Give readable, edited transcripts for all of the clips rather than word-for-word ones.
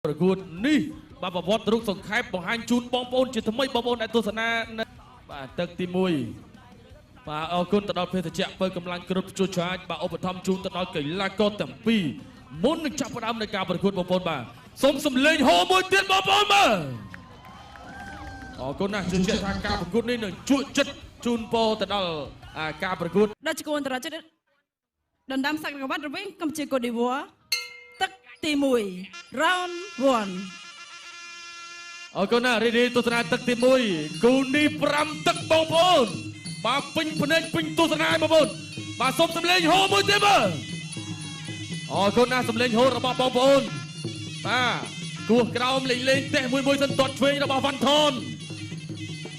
ប្រកួតនេះបាទប្រវត្តិរូបសង្ខេបបង្ហាញជូនបងប្អូនជាថ្មីបងប្អូនដែលទស្សនាបាទទឹកទី1បាទអរគុណទៅដល់ភេសជ្ជៈពៅកម្លាំងគ្រប់ជួឆាចបាទឧបត្ថម្ភជូនទៅដល់កីឡាករទាំងពីរមុននឹងចាប់ផ្ដើមនៃការប្រកួតបងប្អូនបាទសូមសម្លេងហោមួយទៀតបងប្អូនបាទអរគុណណាស់ជឿជាក់ថាការប្រកួតនេះនឹងជក់ចិត្តជូនពរទៅដល់ការប្រកួតដល់ជង្គង់អន្តរជាតិដណ្ដើមសាក់ក្រវ៉ាត់រវាងកម្ពុជាកូដ៊ីវ៉ាទឹកទី1 round 1អរគុណណាស់រីទស្សនាទឹកទី1គូនេះ5ទឹកបងប្អូនបាទពេញភ្នែកពេញទស្សនាបងប្អូនបាទសូមសម្លេងហោមួយទៀតបាទអរគុណណាស់សម្លេងហោរបស់បងប្អូនបាទគោះក្រោមលេងលេងតេះមួយមួយសិនទាត់ឆ្វេងរបស់វ៉ាន់ថន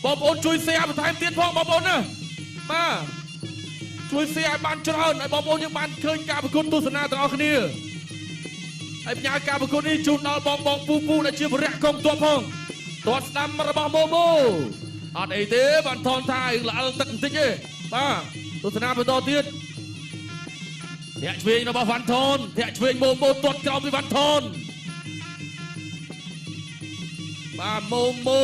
បងប្អូនជួយ share បន្ថែមទៀតផងបងប្អូនណាបាទជួយ share ឲ្យបានច្រើនឲ្យបងប្អូនយើងបានឃើញការប្រកួតទស្សនាទាំងអស់គ្នាហើយផ្ញើការប្រកួតនេះជូនដល់បងបងពូពូដែលជាវរៈកងទ័ពផងទាត់ស្ដាំរបស់ម៉ូម៉ូអត់អីទេបានថនថាល្អិលទឹកបន្តិចទេបាទទស្សនាបន្តទៀតធាក់ឆ្វេងរបស់វ៉ាន់ថនធាក់ឆ្វេងម៉ូម៉ូទាត់ក្រោមពីវ៉ាន់ថនបាទម៉ូម៉ូ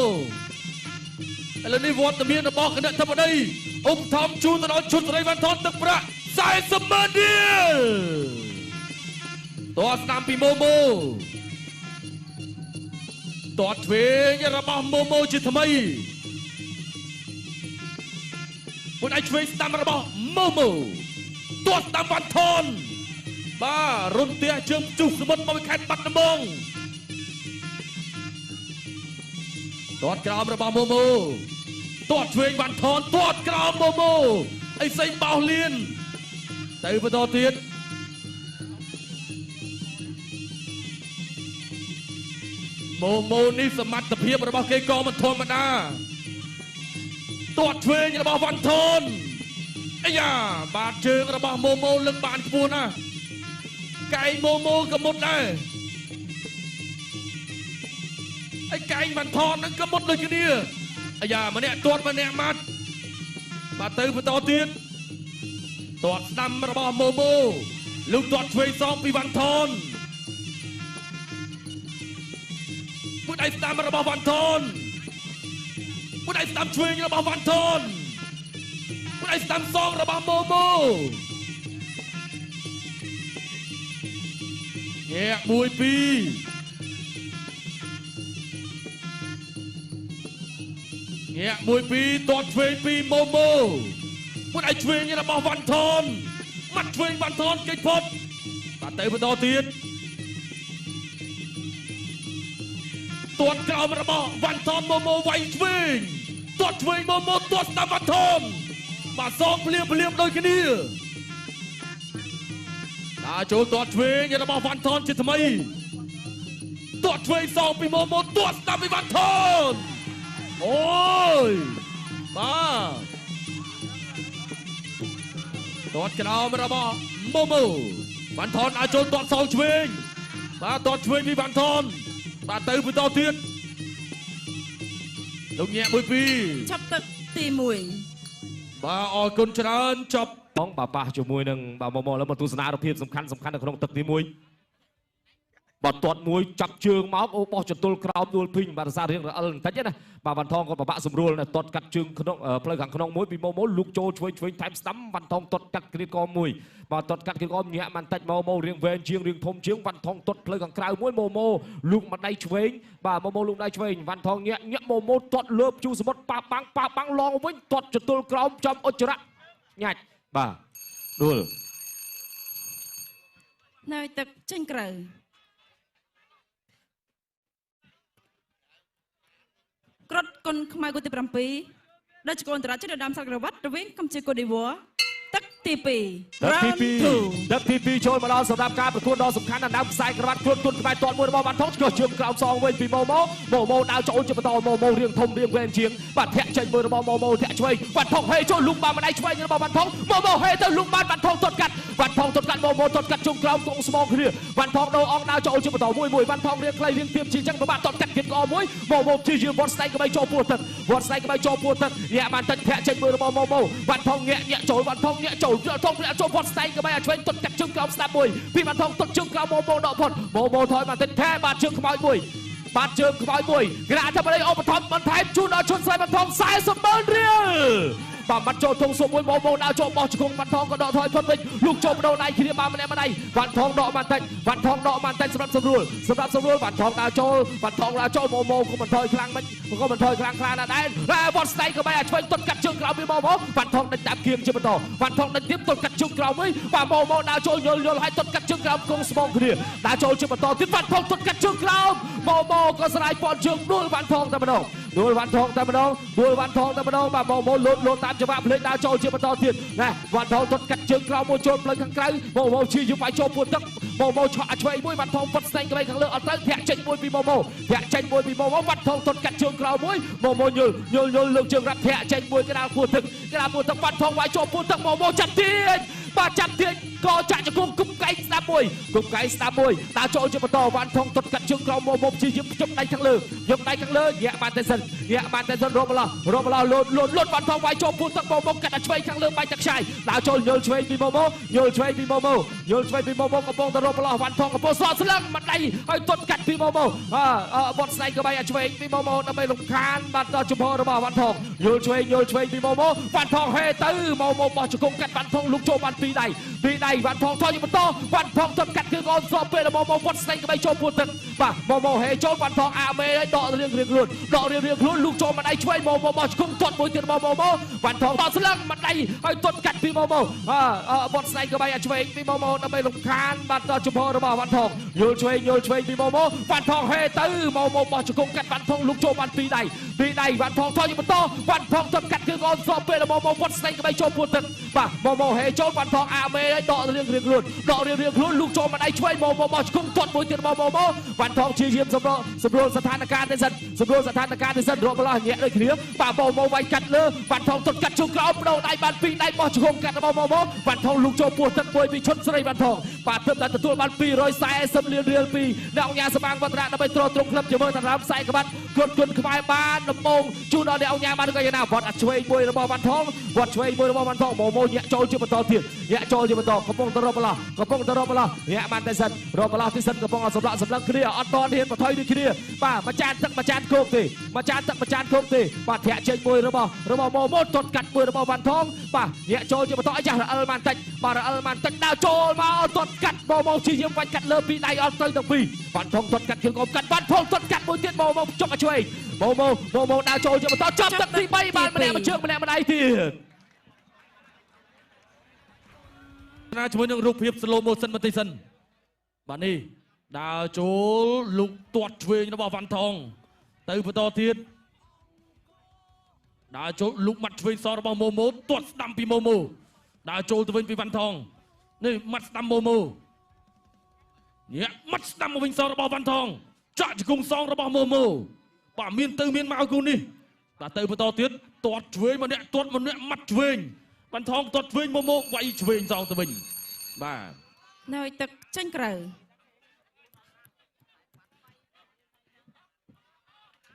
ឥឡូវនេះវត្តមានរបស់គណៈធិបតីឧបត្ថម្ភជូនទៅដល់ឈុតសេរីវ៉ាន់ថនទឹកប្រាក់40ម៉ឺនរៀលទាត់ស្ដាំពីម៉ូម៉ូទាត់ឆ្វេងរបស់ម៉ូម៉ូជាថ្មីមួយដៃឆ្វេងស្ដាំរបស់ម៉ូម៉ូទាត់ស្ដាំវ៉ាន់ថនបាទរុនផ្ទះជើងជុះសមុទ្រមកខេត្តបាត់ដំបងទាត់ក្រោមរបស់ម៉ូម៉ូទាត់ឆ្វេងវ៉ាន់ថនទាត់ក្រោមម៉ូម៉ូអីសេងបោះលៀនទៅបន្តទៀតម៉ូម៉ូនេះសមត្ថភាពរបស់គេក៏មិនធម្មតាទាត់ឆ្វេងរបស់វ៉ាន់ថនអាយ៉ាបាទជើងរបស់ម៉ូម៉ូលឹងបានខ្ពស់ណាស់កែងម៉ូម៉ូក៏មុតដែរហើយកែងវ៉ាន់ថននឹងក៏មុតដូចគ្នាអាយ៉ាម្នាក់ទាត់ម្នាក់ម៉ាត់បាទទៅបន្តទៀតទាត់ស្ដាំរបស់ម៉ូម៉ូលោកទាត់ឆ្វេងសងពីវ៉ាន់ថនមួយដៃស្ដាំរបស់វ៉ាន់ថនមួយដៃស្ដាំឆ្វេងរបស់វ៉ាន់ថនមួយដៃស្ដាំសងរបស់ម៉ូម៉ូញាក់1 2ញាក់1 2ទាត់ឆ្វេងពីម៉ូម៉ូមួយដៃឆ្វេងរបស់វ៉ាន់ថនម៉ាត់ឆ្វេងវ៉ាន់ថនគេចផុតបាទទៅបន្តទៀតទាត់ក្រោមរបស់វ៉ាន់ថនម៉ូម៉ូវាយឆ្វេងទាត់ឆ្វេងម៉ូម៉ូទាត់ស្ដាំវ៉ាន់ថនបាទសងភ្លាមភ្លាមដូចគ្នាដើរចូលទាត់ឆ្វេងរបស់វ៉ាន់ថនជាថ្មីទាត់ឆ្វេងសងពីម៉ូម៉ូទាត់ស្ដាំពីវ៉ាន់ថនអូយបាទទាត់ក្រោមរបស់ម៉ូម៉ូវ៉ាន់ថនដើរចូលទាត់សងឆ្វេងបាទទាត់ឆ្វេងពីវ៉ាន់ថនបាទទៅបន្តទៀតលោកញាក់1 2ចាប់ទឹកទី1បាទអរគុណច្រើនចប់បងបាទប៉ះជាមួយនឹងបាទម៉ូម៉ូឥឡូវមកទស្សនារូបភាពសំខាន់សំខាន់នៅក្នុងទឹកទី1បាទទាត់មួយចាប់ជើងមកអូបោះចន្ទុលក្រោមដួលភីងបាទសាររៀងរអិលបន្តិចណាបាទវ៉ាន់ថងក៏ពិបាកសម្រួលទាត់កាត់ជើងក្នុងផ្លូវខាងក្នុងមួយពីម៉ូម៉ូលូកចូលឆ្វេងឆ្វេងថែមស្ដាំវ៉ាន់ថងទាត់កាត់គ្រៀតកមួយបាទទាត់កាត់គ្រៀតកញាក់បន្តិចម៉ូម៉ូរៀងវែងជាងរៀងធំជាងវ៉ាន់ថងទាត់ផ្លូវខាងក្រៅមួយម៉ូម៉ូលូកម្ដៃឆ្វេងបាទម៉ូម៉ូលូកម្ដៃឆ្វេងវ៉ាន់ថងញាក់ញាក់ម៉ូម៉ូទាត់លើព្យូសមុទ្រប៉ាបាំងប៉ាបាំងឡងវិញទាត់ចន្ទុលក្រោមចំអុចរៈញាច់បាទដួលនៅទឹកចេញក្រៅក្រត់គុណខ្មែរគូទី7ដល់ជង្គង់អន្តរជាតិដណ្ដើមសាក់ក្រវ៉ាត់រវាងកម្ពុជាកូដ៊ីវ៉ាទឹកទី2ទឹកទី2ទឹកទី2ចូលមកដល់សម្រាប់ការប្រកួតដ៏សំខាន់ដណ្ដើមខ្សែក្រវ៉ាត់ខ្លួនគុណខ្មែរទាត់មួយរបស់វ៉ាន់ថងឆ្កឹះជើងក្រោមសងវិញពីម៉ូម៉ូម៉ូម៉ូដើរចូលជាបន្តម៉ូម៉ូរៀងធំរៀងវែងជាងបាទធាក់ចេញមួយរបស់ម៉ូម៉ូធាក់ឆ្វេងវ៉ាន់ថងហេចូលលូកបានម្ដាយឆ្វេងរបស់វ៉ាន់ថងម៉ូម៉ូហេទៅលូកបានវ៉ាន់ថងទាត់កាត់ វ៉ាន់ថងទាត់កាត់ម៉ូម៉ូទាត់កាត់ជុំក្រោមកងស្មងគ្នាវ៉ាន់ថងដូរអង្គដើរចូលជាបន្តមួយមួយវ៉ាន់ថងរៀងខ្លីរៀងទៀបជាចឹងប្របាក់ទាត់កាត់គៀបក្អមួយម៉ូម៉ូជាជាវត្តស្ដែងក្បីចូលពោះទឹកវត្តស្ដែងក្បីចូលពោះទឹកញាក់បានតិចធាក់ចេញមើលរបស់ម៉ូម៉ូវ៉ាន់ថងញាក់ញាក់ចូលវ៉ាន់ថងញាក់ចូលថងញាក់ចូលវត្តស្ដែងក្បីឲ្យឆ្វេងទាត់កាត់ជើងក្រោមស្ដាប់មួយពីវ៉ាន់ថងទាត់ជើងក្រោមម៉ូម៉ូដកផុតម៉ូម៉ូថយបានតិចថែបាទជើងខ្មោចមួយបាទជើងខ្មោចមួយគណៈអធិបតីឧបត្ថម្ភបន្ថែមជូនដល់ឈុនស្រីវ៉ាន់ថង40ម៉ឺនរៀលបាទបាត់ចូលធុងសុំមួយម៉ូម៉ូដើរចូលបោះជង្គង់វ៉ាន់ថងក៏ដកថយផុតវិញលោកចូលបដូរដៃគ្នាបានម្នាក់ម្ដៃវ៉ាន់ថងដកបានតិចវ៉ាន់ថងដកបានតិចសម្រាប់សម្រួលសម្រាប់សម្រួលវ៉ាន់ថងដើរចូលវ៉ាន់ថងដើរចូលម៉ូម៉ូក៏មិនថយខ្លាំងមិនក៏មិនថយខ្លាំងខ្លាណាស់ដែរវត្តស្ដែងក៏បែរឲ្យឆ្វេងទាត់កាត់ជើងក្រោមពីម៉ូម៉ូវ៉ាន់ថងដេញតាមគៀងជាបន្តវ៉ាន់ថងដេញទៀតទាត់កាត់ជើងក្រោមវិញបាទម៉ូម៉ូដើរចូលយល់យល់ឲ្យទាត់កាត់ជើងក្រោមគង់ស្មងគ្នាដើរចូលជាបន្តទៀតវ៉ាន់ថងទាត់កាត់ជើងក្រោមម៉ូម៉ូក៏ស្រាយពាន់ជើងដួលវ៉ាន់ថងតែម្ដងដួលវ៉ាន់ថងតែម្ដងដួលវ៉ាន់ថងតែម្ដងបាទម៉ូម៉ូលោតលោតតាមចង្វាក់ភ្លេចដើរចូលជាបន្តទៀតណាវ៉ាន់ថងទាត់កាត់ជើងក្រោមមួយចូលផ្លូវខាងក្រៅម៉ូម៉ូឈីយវាយចូលពួតទឹកម៉ូម៉ូឆក់ឆ្វេងមួយវ៉ាន់ថងពុតស្ដែងក្បីខាងលើអត់ត្រូវធាក់ចេញមួយពីម៉ូម៉ូធាក់ចេញមួយពីម៉ូម៉ូវ៉ាន់ថងទាត់កាត់ជើងក្រោមមួយម៉ូម៉ូញល់ញល់ញល់លើកជើងរ៉ាប់ធាក់ចេញមួយកដាលពួតទឹកកដាលពួតទឹកវ៉ាន់ថងវាយចូលពួតទឹកម៉ូម៉ូចាប់ទាញបាទចាប់ទាញក៏ចាក់ជង្គង់គប់កែងស្ដាប់មួយគប់កែងស្ដាប់មួយដើរចូលជាបន្តវ៉ាន់ថងទាត់កាត់ជើងក្រោមម៉ូម៉ូព្យាយាមជុំដៃខាងលើយកដៃខាងលើញាក់បានតែសិនញាក់បានតែសិនរកម្លោះរកម្លោះលោតលោតលោតវ៉ាន់ថងវាយចូលពួតទឹកម៉ូម៉ូកាត់ឆ្វេងខាងលើបាច់ទឹកខ្ចាយដើរចូលញល់ឆ្វេងពីម៉ូម៉ូញល់ឆ្វេងពីម៉ូម៉ូញល់ឆ្វេងពីម៉ូម៉ូកំពុងតែរកម្លោះវ៉ាន់ថងកំពុងសក់ស្លឹងមួយដៃហើយទាត់កាត់ពីម៉ូម៉ូបត់ស្ដែងក្បែរឆ្វេងពីម៉ូម៉ូដើម្បីរំខានបាទដល់ជំហររបស់វ៉ាន់ថងញល់ឆ្វេងញល់ឆ្វេងពីម៉ូម៉ូវ៉ាន់ថងហេទៅម៉ូម៉ូបោះជង្គង់កាត់វ៉ាន់ថងលុកចូលបានពីរដៃពីរដៃវ៉ាន់ថងថយបន្តវ៉ាន់ថងទាត់កាត់គឺអូនសពពេលម៉ូម៉ូវត្តស្ដែងក្បីចូលពួតទឹកបាទម៉ូម៉ូហេចូលវ៉ាន់ថងអាមេដករៀងរៀងខ្លួនដករៀងរៀងខ្លួនលុកចូលមួយដៃឆ្វេងម៉ូម៉ូបោះជង្គង់ទាត់មួយទៀតម៉ូម៉ូវ៉ាន់ថងដកស្លឹងមួយដៃហើយទាត់កាត់ពីម៉ូម៉ូវត្តស្ដែងក្បីឆ្វេងពីម៉ូម៉ូដើម្បីរំខានបាទដល់ជំហររបស់វ៉ាន់ថងយល់ឆ្វេងយល់ឆ្វេងពីម៉ូម៉ូវ៉ាន់ថងហេទៅម៉ូម៉ូបោះជង្គង់កាត់វ៉ាន់ថងលុកចូលបានពីរដៃពីរដៃវ៉ាន់ថងថយបន្តវ៉ាន់ថងទាត់កាត់គឺអូនសពពេលម៉ូម៉ូវត្តស្ដែងក្បីចូលពួតទឹកបាទម៉ូម៉ូហេចូលវ៉ាន់ថងអាមេដករៀងរៀងខ្លួនដករៀងរៀងខ្លួនលុកចូលមួយដៃឆ្វេងម៉ូម៉ូបោះជង្គង់ទាត់មួយទៀតម៉ូម៉ូវ៉ាន់ថងជាយាមសម្រួលស្ថានភាពទេសិនសម្រួលស្ថានភាពទេសិនរកម្លោះញាក់ដូចគ្នាបាទម៉ូម៉ូវាយកាត់លើវ៉ាន់ថងទាត់កាត់ជើងក្រោមបដូរដៃបានពីរដៃបោះជង្គង់កាត់របស់ម៉ូម៉ូវ៉ាន់ថងលុកចូលពោះទឹកមួយពីឈុតស្រីវ៉ាន់ថងបាទទើបតែទទួលបាន240លានរៀលពីអ្នកអង្គការសមាគមវឌ្ឍនៈដើម្បីទ្រទ្រង់ក្លឹបជាមួយដណ្ដើមខ្សែក្បាត់គ្រប់គុណខ្មែរបានដំបងជូនដល់អ្នកអង្គការបានក៏យ៉ាងណាវត្តឆ្វេងមួយរបស់វ៉ាន់ថងវត្តឆ្វេងមួយរបស់វ៉ាន់ថងម៉ូម៉ូញាក់ចូលជាបន្តទៀតញាក់ចូលជាបន្តកំពុងទៅរកម្លោះកំពុងទៅរកម្លោះញាក់បានតែសិនរកម្លោះទីសិនកំពុងសម្លាក់សម្លឹងគ្នាអត់តហ៊ានបថុយដូចគ្នាបាទមួយចានទឹកមួយចានគោកទេមួយចានទឹកមួយចានគោកទេបាទធាក់ចេញមួយរបស់ម៉ូម៉ូទាត់កាត់មួយរបស់វ៉ាន់ថងបាទញាក់ចូលជាបន្តអាចាស់រអិលបានតិចបាទរអិលបានតិចដើរចូលមកទាត់កាត់ម៉ូម៉ូជាយាមបាច់កាត់លើពីរដៃអត់ទៅទាំងពីរវ៉ាន់ថងទាត់កាត់ជើងកុំកាត់វ៉ាន់ថងទាត់កាត់មួយទៀតម៉ូម៉ូចុកឲ្យឆ្វេងម៉ូម៉ូម៉ូម៉ូដើរចូលជាបន្តចាប់ទឹកទី3បានម្នាក់មួយជើងម្នាក់ម្ដៃទៀតណាជាមួយនឹងរូបភាព slow motion បន្តិចសិនបាទនេះដើរចូលលុកទាត់ឆ្វេងរបស់វ៉ាន់ថងទៅបន្តទៀតដើរចូលលុកម៉ាត់ឆ្វេងសរបស់ម៉ូម៉ូទាត់ស្ដាំពីម៉ូម៉ូដើរចូលទៅវិញពីវ៉ាន់ថងនេះម៉ាត់ស្ដាំម៉ូម៉ូញាក់ម៉ាត់ស្ដាំមកវិញសរបស់វ៉ាន់ថងចាក់ជង្គង់សងរបស់ម៉ូម៉ូបាទមានទៅមានមកគូនេះបាទទៅបន្តទៀតទាត់ឆ្វេងម្នាក់ទាត់ម្នាក់ម៉ាត់ឆ្វេងវ៉ាន់ថងទាត់ឆ្វេងម៉ូម៉ូវាយឆ្វេងសងទៅវិញបាទនៅទឹកចេញក្រៅ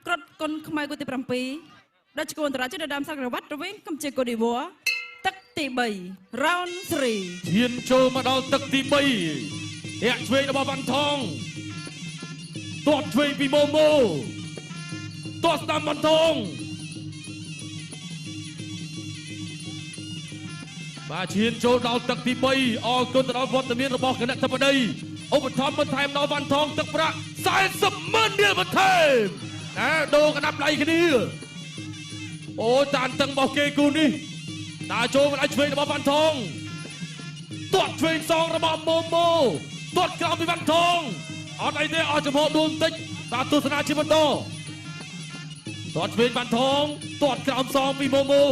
ក្រត់គុណខ្មែរគូទី7ដល់ឆ្កួនតរាជដដើមសាក្រវ៉ាត់រវាងកម្ពុជាកូឌីវ៉ាទឹកទី3 round 3ឈានចូលមកដល់ទឹកទី3ធាក់ឆ្វេងរបស់វ៉ាន់ថងទាត់ឆ្វេងពីម៉ូម៉ូទាត់ស្ដាំវ៉ាន់ថងបាទឈានចូលដល់ទឹកទី3អរគុណទៅដល់វត្តមានរបស់គណៈធិបតីឧបត្ថម្ភបន្ថែមដល់វ៉ាន់ថងទឹកប្រាក់40ម៉ឺនរៀលបន្ថែមណាដូរកណ្ដាប់ដៃគ្នាអូតានតឹងរបស់គេគូនេះដើរចូលមកដល់ឆ្វេងរបស់វ៉ាន់ថងទាត់ឆ្វេងសងរបស់ម៉ូម៉ូទាត់ក្រោមពីវ៉ាន់ថងអត់អីទេអស់ចំហដួលបន្តិចបាទទស្សនាជាបន្តទាត់ឆ្វេងវ៉ាន់ថងទាត់ក្រោមសងពីម៉ូម៉ូ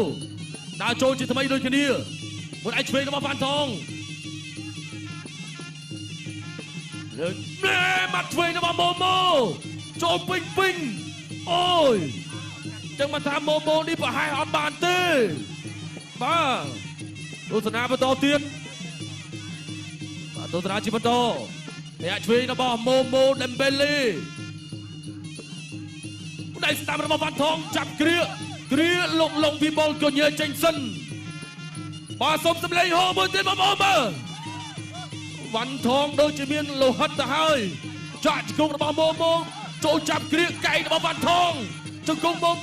ដើរចូលជាថ្មីដូចគ្នាមួយឯឆ្វេងរបស់វ៉ាន់ថងលើកម៉ាត់ឆ្វេងរបស់ម៉ូម៉ូចូលពេញពេញអូយចឹងមកថាម៉ូម៉ូនេះប្រហែលអត់បានទេបាទទស្សនាបន្តទៀត បាទទស្សនាជាបន្តអ្នកឆ្វេងរបស់ម៉ូម៉ូដេមបេលីដៃស្ដាំរបស់វ៉ាន់ថងចាប់គ្រាគ្រាលោកលងវិបុលកញ្ញាចេញសិនបាទសូមសម្លេងហោមួយទៀតបងប្អូនមើលវ៉ាន់ថងដូចជាមានលោហិតទៅហើយចាក់ជង្គង់របស់ម៉ូម៉ូចូលចាប់គ្រាកែងរបស់វ៉ាន់ថងជង្គង់មក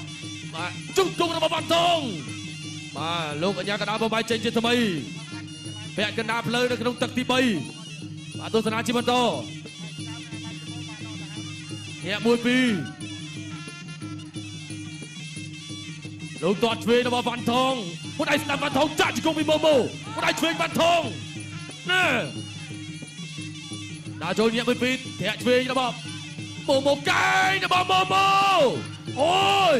បាទជង្គង់របស់វ៉ាន់ថងបាទលោកអញ្ញាកដាបបាយចេញជាថ្មីពាក់កណ្ដាលផ្លូវនៅក្នុងទឹកទី3បាទទស្សនាជាបន្តញាក់1 2លោកទាត់ឆ្វេងរបស់វ៉ាន់ថងពុតឯស្ដាំវ៉ាន់ថងចាក់ជង្គង់ពីម៉ូម៉ូពុតឯឆ្វេងវ៉ាន់ថងណែដាក់ចូលញាក់1 2ធាក់ឆ្វេងរបស់ម៉ូម៉ូកែងរបស់ម៉ូម៉ូអូយ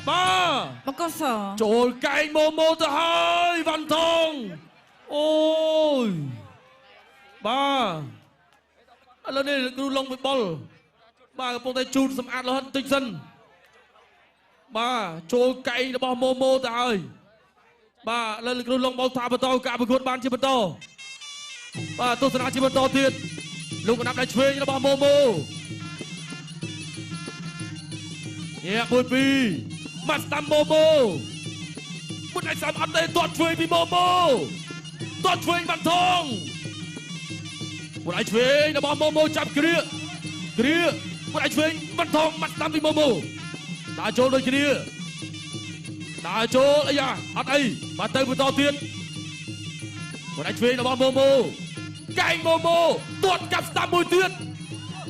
បាទ បកស ចូលកែងម៉ូម៉ូទៅហើយវ៉ាន់ថងអូយបាទឥឡូវនេះគ្រូឡុងវិបុលបាទកំពុងតែជូតសម្អាតលោហិតបន្តិចសិនបាទចូលកែងរបស់ម៉ូម៉ូទៅហើយបាទឥឡូវគ្រូឡុងបោលថាបន្តការប្រកួតបានជាបន្តបាទទស្សនាជាបន្តទៀតលោកកណ្ដាប់ដៃឆ្វេងរបស់ម៉ូម៉ូញាក់1 2ម៉ាត់ស្ដាំម៉ូម៉ូមុនឯស្ដាំអត់ទេទាត់ឆ្វេងពីម៉ូម៉ូទាត់ឆ្វេងវ៉ាន់ថងមុនឯឆ្វេងរបស់ម៉ូម៉ូចាប់គ្រាគ្រាមុនឯឆ្វេងវ៉ាន់ថងម៉ាត់ស្ដាំពីម៉ូម៉ូដើរចូលដូចគ្នាដើរចូលអីយ៉ាអត់អីបាទទៅបន្តទៀតមុនឯឆ្វេងរបស់ម៉ូម៉ូកែងម៉ូម៉ូទាត់កាប់ស្ដាំមួយទៀត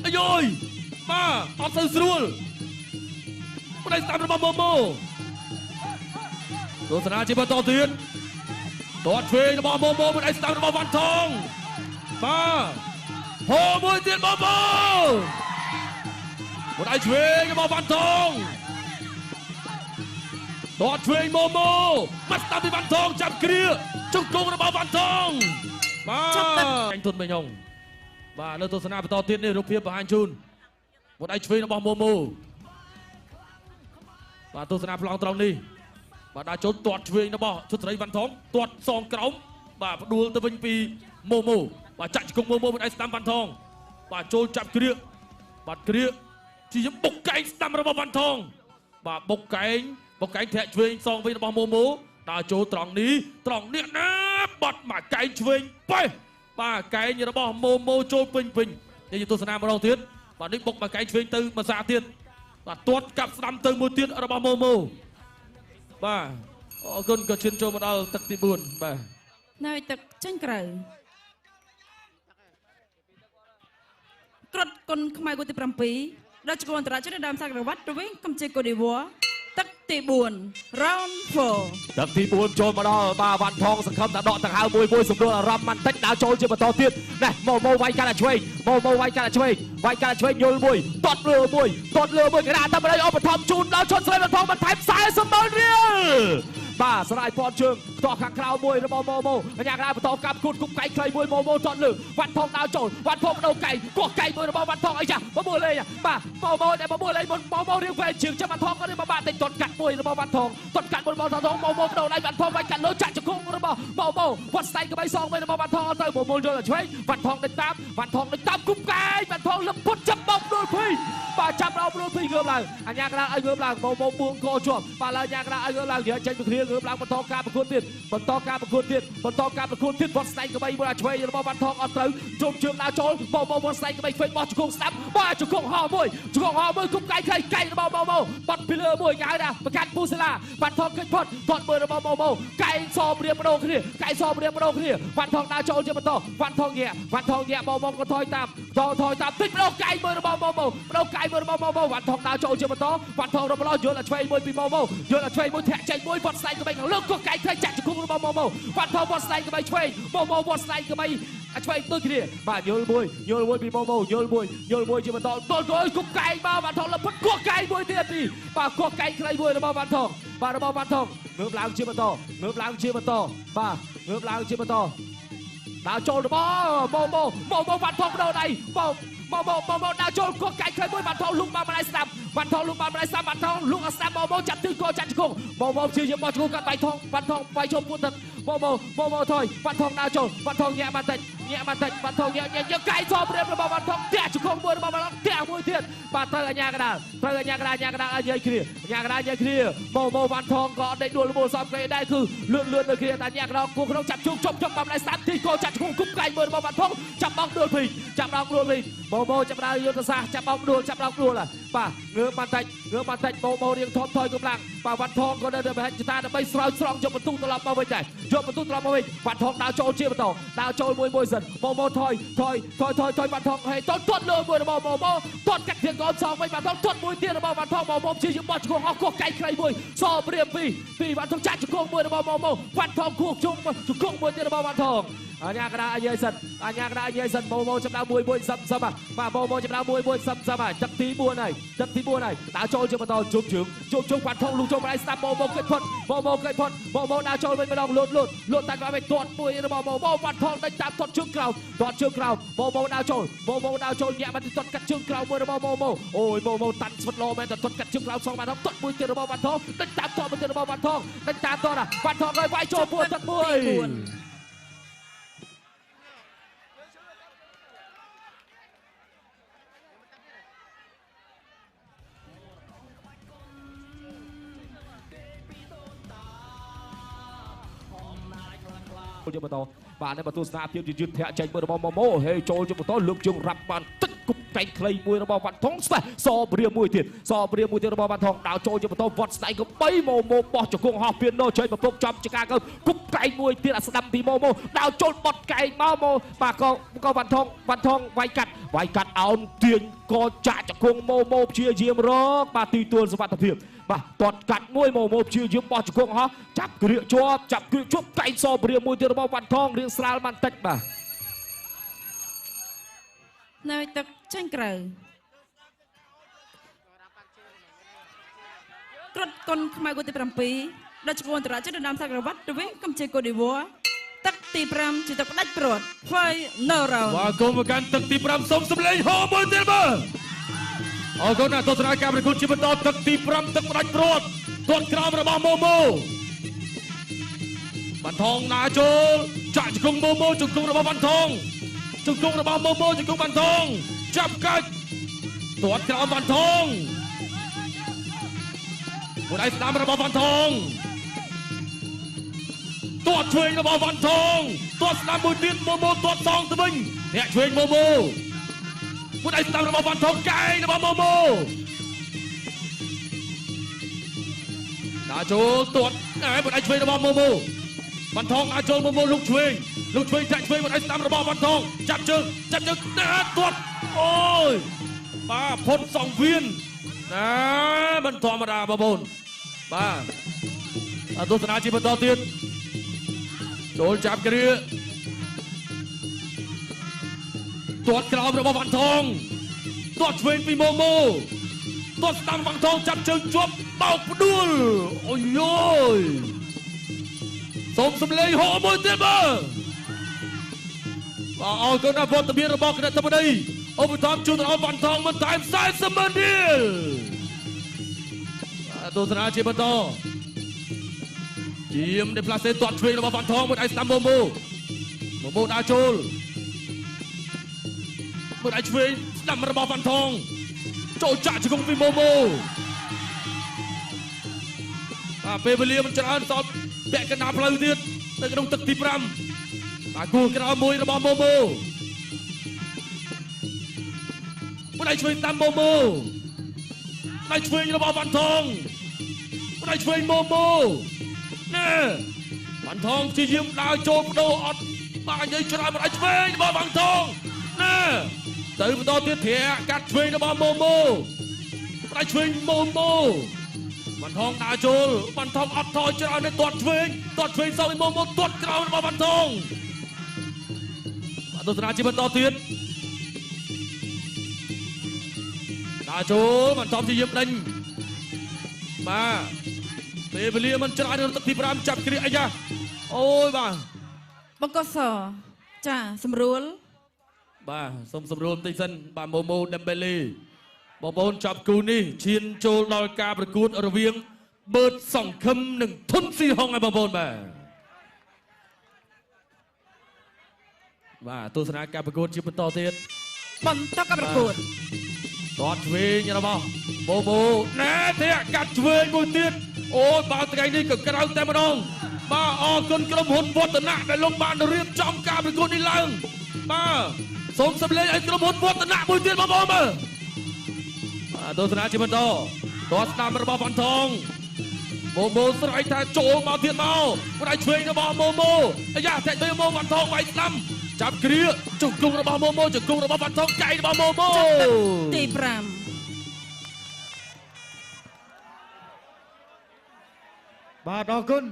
អាយយបាទអត់សូវស្រួលមុនឯស្ដាំរបស់ម៉ូម៉ូទស្សនាជាបន្តទៀតទាត់ឆ្វេងរបស់ម៉ូម៉ូមុនឯស្ដាំរបស់វ៉ាន់ថងបាទហូមួយទៀតម៉ូម៉ូមុនឯឆ្វេងរបស់វ៉ាន់ថងទាត់ឆ្វេងម៉ូម៉ូម៉ាត់ស្ដាំពីវ៉ាន់ថងចាប់គ្រាជង្គង់របស់វ៉ាន់ថងបាទអញទុនមេញងបាទលើទស្សនាបន្តទៀតនេះរូបភាពបង្ហាញជូនមុនឯឆ្វេងរបស់ម៉ូម៉ូបាទទស្សនាប្លង់ត្រង់នេះបាទដាក់ចូលទាត់ឆ្វេងរបស់ឈុតស្រីវ៉ាន់ថងទាត់សងក្រោមបាទផ្ដួលទៅវិញពីម៉ូម៉ូបាទចាក់ជង្គង់ម៉ូម៉ូមុនឯស្ដាំវ៉ាន់ថងបាទចូលចាប់គ្រាបាទគ្រាជាបុកកែងស្ដាំរបស់វ៉ាន់ថងបាទបុកកែងធាក់ឆ្វេងសងវិញរបស់ម៉ូម៉ូដើរចូលត្រង់នេះត្រង់នេះណាបាត់មកកែងឆ្វេងប៉េះបាទកែងរបស់ម៉ូម៉ូចូលពេញពេញនេះទស្សនាម្ដងទៀតបាទនេះបុកមកកែងឆ្វេងទៅមួយសាទៀតបាទទាត់កាប់ស្ដាំទៅមួយទៀតរបស់ម៉ូម៉ូបាទអរគុណក៏ឈានចូលមកដល់ទឹកទី4បាទនៅទឹកចេញក្រៅក្រត់គុណខ្មែរគូទី7ដល់ជង្គង់អន្តរជាតិដើមសាក្រវ៉ាត់រវាងកម្ពុជាកូឌីវ៉ាទឹកទី4 round 4ទឹកទី4ចូលមកដល់បាទវ៉ាន់ថងសង្ឃឹមថាដកដង្ហើមមួយមួយសម្រួលអារម្មណ៍បន្តិចដើរចូលជាបន្តទៀតណែម៉ូម៉ូវាយកាត់ឆ្វេងម៉ូម៉ូវាយកាត់ឆ្វេងវាយកាត់ឆ្វេងយល់មួយទាត់លើមួយទាត់លើមួយកណ្ដាលតែម្ដងឧបត្ថម្ភជូនដល់ឈុតស្រីវ៉ាន់ថងបន្ថែម40ម៉ឺនរៀលបាទស្រាយពាន់ជើងខ្ទាស់ខាងក្រៅមួយរបស់ម៉ូម៉ូអញ្ញាកណ្ដាលបន្តកាប់គូតគប់កែងខ្លីមួយម៉ូម៉ូទាត់លើវ៉ាន់ថងដើរចូលវ៉ាន់ថងបដូរកែងកោះកែងមួយរបស់វ៉ាន់ថងអីចាបបួលលេងបាទម៉ូម៉ូតែបបួលលេងមុនម៉ូម៉ូរៀងវែងជើងចាំវ៉ាន់ថងក៏រៀងបាក់តិចទាត់កាត់មួយរបស់វ៉ាន់ថងទាត់កាត់មួយរបស់វ៉ាន់ថងម៉ូម៉ូបដូរដៃវ៉ាន់ថងវាយកាត់លើចាក់ជង្គង់របស់ម៉ូម៉ូវ៉ាត់ស្តៃក្បីសងវិញរបស់វ៉ាន់ថងអត់ទៅម៉ូម៉ូយល់តែឆ្វេងវ៉ាន់ថងដេញតាមវ៉ាន់ថងដេញតាមគប់កែងវ៉ាន់ថងលឹកពុតចាប់បោកដួលភីបាទចាប់ដល់ដួលភីងើបឡើងអញ្ញាកណ្ដាលឲ្យងើបឡើងម៉ូម៉ូបួងកជាប់បាទឡើយអញ្ញាកណ្ដាលឲ្យងើបឡើងនិយាយចេញពីគ្នាងើបឡើងបន្តការប្រកួតទៀតបន្តការប្រកួតទៀតបន្តការប្រកួតទៀតវត្តស្ដែងក្បីមួយអាឆ្វេងរបស់វ៉ាន់ថងអត់ត្រូវជុំជើងដើរចូលម៉ូម៉ូវត្តស្ដែងក្បីឆ្វេងបោះជង្គង់ស្ដាំបាទជង្គង់ហោមួយជង្គង់ហោមួយគប់កែងខ្លីកែងរបស់ម៉ូម៉ូបាត់ពីលើមួយគេហៅថាប្រកាន់ពូសាឡាវ៉ាន់ថងគិតផុតទាត់មួយរបស់ម៉ូម៉ូកែងសមរៀបបដូរគ្នាកែងសមរៀបបដូរគ្នាវ៉ាន់ថងដើរចូលជាបន្តវ៉ាន់ថងញាក់វ៉ាន់ថងញាក់ម៉ូម៉ូក៏ថយតាមថយតាមតិចបដូរកែងមួយរបស់ម៉ូម៉ូបដូរកែងមួយរបស់ម៉ូម៉ូវ៉ាន់ថងដើរចូលជាបន្តវ៉ាន់ថងរំលោះយល់អាឆ្វេងមួយពីម៉ូម៉ូយល់អាឆ្វេងមួយធាក់ចេញមួយវត្តស្ដែងក្បីខាងលើក៏កែងខ្លីចាក់ជង្គង់របស់ម៉ូម៉ូវ៉ាន់ថងវត្តស្ដែងក្បីឆ្វេងម៉ូម៉ូវត្តស្ដែងក្បីអាឆ្វេងដូចគ្នាបាទយល់មួយយល់មួយពីម៉ូម៉ូយល់មួយយល់មួយជាបន្តដល់គល់គប់កែងមកវ៉ាន់ថងលផុតគោះកែងមួយទៀតពីបាទគោះកែងខ្លីមួយរបស់វ៉ាន់ថងបាទរបស់វ៉ាន់ថងងើបឡើងជាបន្តងើបឡើងជាបន្តបាទងើបឡើងជាបន្តដើរចូលរបស់ម៉ូម៉ូម៉ូម៉ូវ៉ាន់ថងបដូរដៃម៉ូ ម៉ូម៉ូម៉ូម៉ូដើរចូលគោះកាច់ឃើញមួយវ៉ាន់ថងលុកមកម្ដាយស្ដាំវ៉ាន់ថងលុកមកម្ដាយស្ដាំវ៉ាន់ថងលុកស្ដាំម៉ូម៉ូចាប់ទិសកោចាក់ជង្គង់ម៉ូម៉ូព្យាយាមបោះជង្គង់កាត់បៃថងវ៉ាន់ថងបៃចូលពួតទឹកម៉ូម៉ូម៉ូម៉ូថយវ៉ាន់ថងដើរចូលវ៉ាន់ថងញាក់បន្តិចញាក់បន្តិចវ៉ាន់ថងញាក់ញាក់កាយសព្រាមរបស់វ៉ាន់ថងតាក់ជង្គង់មួយរបស់វ៉ាន់ថងតាក់មួយទៀតបាទត្រូវអាញាកដាលត្រូវអាញាកដាលអាញាកដាលឲ្យយាយគ្នាអាញាកដាលយាយគ្នាម៉ូម៉ូវ៉ាន់ថងក៏ដេកដួលលមូលសំគេដែរគឺលឿនលឿននៅគ្នាតែញាក់កដាលគូក្នុងចាប់ជុំជប់ជប់បំឡៃស្ដាំទីគោចាក់ជង្គង់គប់កាយមួយរបស់វ៉ាន់ថងចាប់បោកដួលពីចាប់បោកដួលពីម៉ូម៉ូចាប់ដើរយុទ្ធសាស្ត្រចាប់បោកដួលចាប់បោកដួលបាទងើបបន្តិចងើបបន្តិចម៉ូម៉ូរៀងថមថយកម្លាំងបាទវ៉ាន់ថងក៏នៅតែមហិច្ឆតាដើម្បីស្រោចស្រង់យកបន្ទុកត្រឡប់មកវិញដែរយកបន្ទុកត្រឡប់មកវិញវ៉ាន់ថងដើរចូលជាបន្តដើរចូលមួយមួយសិនម៉ូម៉ូថយថយថយថយថយវ៉ាន់ថងហេតទាត់លើមួយរបស់ម៉ូម៉ូទាត់កាត់ធានកូនសងវិញវ៉ាន់ថងទាត់មួយទៀតរបស់វ៉ាន់ថងម៉ូម៉ូជាយបោះជង្គង់អស់គោះកែខ្លីមួយសព្រាមពីពីវ៉ាន់ថងចាក់ជង្គង់មួយរបស់ម៉ូម៉ូវ៉ាន់ថងគោះជុំជង្គង់មួយទៀតរបស់វ៉ាន់ថងអាញាកដាអាយាយសិនអាញាកដាអាយាយសិនម៉ូម៉ូចាប់ដើមមួយមួយសឹមសឹមបាទម៉ូម៉ូចាប់ដើមមួយមួយសឹមសឹមហើយទឹកទី4ហើយទឹកទី4ហើយដើរចូលជាបន្តជុំជើងជុំជើងវ៉ាន់ថងលូចូលម្ដាយស្ដាប់ម៉ូម៉ូកិច្ចផុតម៉ូម៉ូកិច្ចផុតម៉ូម៉ូដើរចូលវិញម្ដងលូតលូតលូតតែគាត់វិញទាត់មួយរបស់ម៉ូម៉ូវ៉ាន់ថងដេញតាមទាត់ជើងក្រោមទាត់ជើងក្រោមម៉ូម៉ូដើរចូលម៉ូម៉ូដើរចូលញាក់បាត់ទាត់កាត់ជើងក្រោមមួយរបស់ម៉ូម៉ូអូយម៉ូម៉ូតាន់ស្វិតលោមែនទាត់កាត់ជើងក្រោមសងវ៉ាន់ថងទាត់មួយទៀតរបស់វ៉ាន់ថងដេញតាមទាត់មួយទៀតរបស់វ៉ាន់ថងដេញតាមទាត់វ៉ាន់ថងហើយវាយចូលពួនទឹកមួយ ចូលបន្តបាទនេះបើទស្សនាភាពយឺតធាក់ចេញមួយរបស់ម៉ូម៉ូហេចូលជាបន្តលើកជើងរ៉ាប់បានតិចគប់កែងខ្លីមួយរបស់វ៉ាន់ថងស្វះសព្រាមួយទៀតសព្រាមួយទៀតរបស់វ៉ាន់ថងដើរចូលជាបន្តវត្តស្ដៃក៏3ម៉ូម៉ូបោះជង្គង់ហោះពៀនណូចេញប្រពុកចំចកាកើគប់កែងមួយទៀតអាស្ដាំពីម៉ូម៉ូដើរចូលបត់កែងមកម៉ូបាទក៏ក៏វ៉ាន់ថងវ៉ាន់ថងវាយកាត់វាយកាត់អោនទាញក៏ចាក់ជង្គង់ម៉ូម៉ូព្យាយាមរកបាទទីទួលសុវត្ថិភាពបាទទាត់កាត់មួយម៉ូម៉ូព្យាយាមបោះជង្គង់ហោះចាប់ក្រៀកជាប់ចាប់ក្រៀកជាប់កែងសព្រាមួយទៀតរបស់វ៉ាន់ថងរៀងស្រាលបន្តិចបាទនៅទឹកចេញក្រៅគ្រុឌកុនខ្មែរគូទី7ដល់ជង្គង់អន្តរជាតិដណ្ដើមសាក្រវ៉ាត់រវាងកម្ពុជាកូឌីវ៉ាទឹកទី5ជាទឹកផ្ដាច់ព្រាត់ Final round បាទគុំប្រកាន់ទឹកទី5សូមសម្លេងហោមួយទៀតមើលអរគុណណាស់ទស្សនាការប្រកួតជាបន្តទឹកទី5ទឹកផ្ដាច់ព្រាត់ទាត់ក្រោមរបស់ម៉ូម៉ូវ៉ាន់ថងណាចូលចាក់ជង្គង់ម៉ូម៉ូជង្គង់របស់វ៉ាន់ថងជង្គង់របស់ម៉ូម៉ូជង្គង់វ៉ាន់ថងចាប់កាច់ទាត់ក្រោមវ៉ាន់ថងមួយដៃស្ដាំរបស់វ៉ាន់ថងទាត់ឆ្វេងរបស់វ៉ាន់ថងទាត់ស្ដាំមួយទៀតម៉ូម៉ូទាត់សងទៅវិញអ្នកឆ្វេងម៉ូម៉ូមួយដៃស្ដាំរបស់វ៉ាន់ថងកែងរបស់ម៉ូម៉ូដាក់ចូលទាត់ណែមួយដៃឆ្វេងរបស់ម៉ូម៉ូវ៉ាន់ថងអាចចូលម៉ូម៉ូលុកឆ្វេងលុកឆ្វេងចាក់ឆ្វេងមួយដៃស្ដាំរបស់វ៉ាន់ថងចាប់ជើងចាប់ជើងណាទាត់អូយបាទផុតសង្វៀនណាមិនធម្មតាបងប្អូនបាទទស្សនាជាបន្តទៀតចូលចាប់គ្រាទាត់ក្រោមរបស់វ៉ាន់ថងទាត់ឆ្វេងពីម៉ូម៉ូទាត់ស្ដាំវ៉ាន់ថងចាប់ជើងជាប់បោកផ្ដួលអូយយសូមសម្លេងហោមួយទៀតមើលបាទអរគុណដល់វត្តមានរបស់គណៈធិបតីឧបត្ថម្ភជូនដល់វ៉ាន់ថងបន្ថែម40ម៉ឺនរៀលបាទទស្សនាជាបន្តជាមដេផ្លាសេទាត់ឆ្វេងរបស់វ៉ាន់ថងមួយដៃស្ដាំម៉ូម៉ូម៉ូម៉ូដើរចូលមួយដៃឆ្វេងស្ដាំរបស់វ៉ាន់ថងចូលចាក់ជង្គង់ពីម៉ូម៉ូបាទពេលវេលាមិនច្រើនសល់ពាក់កណ្ដាលផ្លូវទៀតនៅក្នុងទឹកទី5បាទគូក្រោមមួយរបស់ម៉ូម៉ូមួយដៃឆ្វេងតាមម៉ូម៉ូដៃឆ្វេងរបស់វ៉ាន់ថងមួយដៃឆ្វេងម៉ូម៉ូណែវ៉ាន់ថងព្យាយាមដើរចូលបដូរអត់បាទនិយាយច្រើនមួយដៃឆ្វេងរបស់វ៉ាន់ថងណែទៅបន្តទៀតធាក់កាត់ឆ្វេងរបស់ម៉ូម៉ូដៃឆ្វេងម៉ូម៉ូវ៉ាន់ថងដើរចូលវ៉ាន់ថងអត់ថយច្រើនទេទាត់ឆ្វេងទាត់ឆ្វេងសោយម៉ូម៉ូទាត់ក្រោមរបស់វ៉ាន់ថងបាទទស្សនាជាបន្តទៀតដើរចូលវ៉ាន់ថងព្យាយាមដេញបាទពេលវេលាមិនច្រើននៅទឹកទី5ចាប់គ្រាអាយ៉ាអូយបាទ បង្គោលសចាស្រួល បាទសូមសម្រួលបន្តិចសិនបាទម៉ូម៉ូដេមបេលីបងប្អូនចាប់គូនេះឈានចូលដល់ការប្រកួតរវាងបឺតសង្ឃឹមនិងធុនស៊ីហុងហើយបងប្អូនបាទបាទទស្សនាការប្រកួតជាបន្តទៀត បន្តការប្រកួត ទាត់ឆ្វេងរបស់បូបូណែធាក់កាត់ឆ្វេងមួយទៀតអូយបើថ្ងៃនេះក៏ក្រៅតែម្ដងបាទអរគុណក្រុមហ៊ុនវឌ្ឍនៈដែលលោកបានរៀបចំការប្រកួតនេះឡើងបាទសូមសម្លេងឲ្យក្រុមហ៊ុនវឌ្ឍនៈមួយទៀតបងប្អូនបាទបាទទស្សនាជាបន្តទាត់ស្ដាំរបស់វ៉ាន់ថងម៉ូម៉ូស្រែកថាចូលមកទៀតមកផ្ដាច់ឆ្វេងរបស់ម៉ូម៉ូអាយ៉ាធាក់ទៅម៉ូវ៉ាន់ថងវាយស្ដាំចាប់គ្រាជង្គង់របស់ម៉ូម៉ូជង្គង់របស់វ៉ាន់ថងកែងរបស់ម៉ូម៉ូ ទី បាទអរគុណ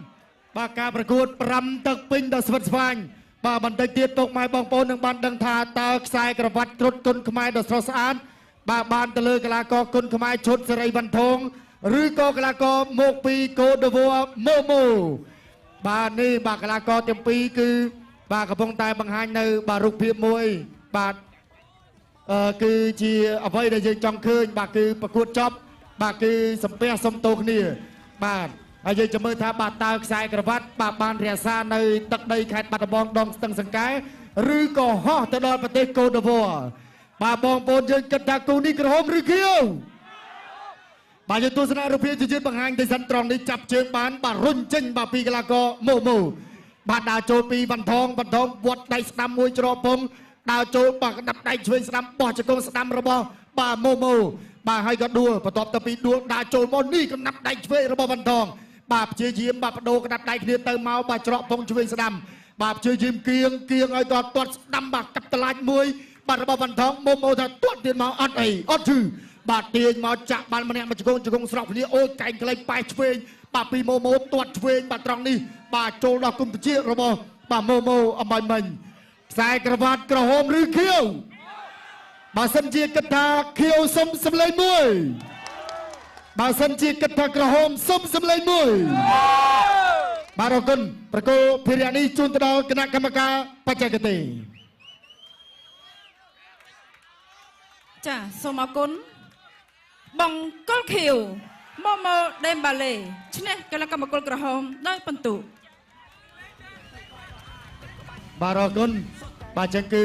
បាទការប្រកួត5ទឹកពេញដ៏ស្វិតស្វាញបាទបន្តិចទៀតពុកម៉ែបងប្អូននឹងបានដឹងថាតើខ្សែក្រវ៉ាត់ត្រុតគុនខ្មែរដ៏ស្រស់ស្អាតបាទបានទៅលើកីឡាករគុនខ្មែរឈុតសេរីវ៉ាន់ថងឬក៏កីឡាករមកពីកូដេវ៉ាម៉ូម៉ូបាទនេះបាទកីឡាករទាំងពីរគឺបាទកំពុងតែបង្ហាញនៅបាទរូបភាពមួយបាទគឺជាអ្វីដែលយើងចង់ឃើញបាទគឺប្រកួតចប់បាទគឺសំពះសុំទោសគ្នាបាទហើយយើងจะមើលថាបាទតើខ្សែក្រវ៉ាត់បាទបានរក្សានៅទឹកដីខេត្តបាត់ដំបងដងស្ទឹងសង្កែឬក៏ហោះទៅដល់ប្រទេសកូដេវ៉ាបាទបងប្អូនយើងគិតថាគូនេះក្រហមឬខៀវបាទយើងទស្សនារូបភាពជាបង្ហាញទៅសិនត្រង់នេះចាប់ជើងបានបាទរុញចេញបាទពីកីឡាករម៉ូម៉ូបាទដើរចូលពីវ៉ាន់ថងវ៉ាន់ថងវត្តដៃស្ដាំមួយច្រកពងដើរចូលបាទក្តាប់ដៃឆ្វេងស្ដាំបោះជង្គង់ស្ដាំរបស់បាទម៉ូម៉ូបាទហើយក៏ដួលបន្ទាប់ទៅពីដួលដើរចូលមកនេះក្តាប់ដៃឆ្វេងរបស់វ៉ាន់ថងបាទព្យាយាមបាទបដូរក្តាប់ដៃគ្នាទៅមកបាទច្រកពងឆ្វេងស្ដាំបាទព្យាយាមគៀងគៀងឲ្យទាត់ស្ដាំបាទកាប់តឡាចមួយបាទរបស់វ៉ាន់ថងម៉ូម៉ូថាទាត់ទៀតមកអត់អីអត់ឈឺបាទទាញមកចាក់បានម្នាក់មកជង្គង់ជង្គង់ស្រកគ្នាអូយកែងក្លែងប៉ែឆ្វេងបាទពីម៉ូម៉ូទាត់ឆ្វេងបាទត្រង់នេះបាទចូលដល់គុំពជារបស់បាទម៉ូម៉ូអំបញ្ញមិញខ្សែក្រវ៉ាត់ក្រហមឬខៀវបើសិនជាគិតថាខៀវសុំសម្លេងមួយបើសិនជាគិតថាក្រហមសុំសម្លេងមួយបាទអរគុណប្រគល់ភារៈនេះជូនទៅដល់គណៈកម្មការបច្ចេកទេស 5ចាសូមអរគុណបង្គោលខៀវម៉ូម៉ូដេមបាឡេឈ្នះកីឡាករមង្គលក្រហមដោយពិន្ទុ បាទអរគុណបាទចឹងគឺ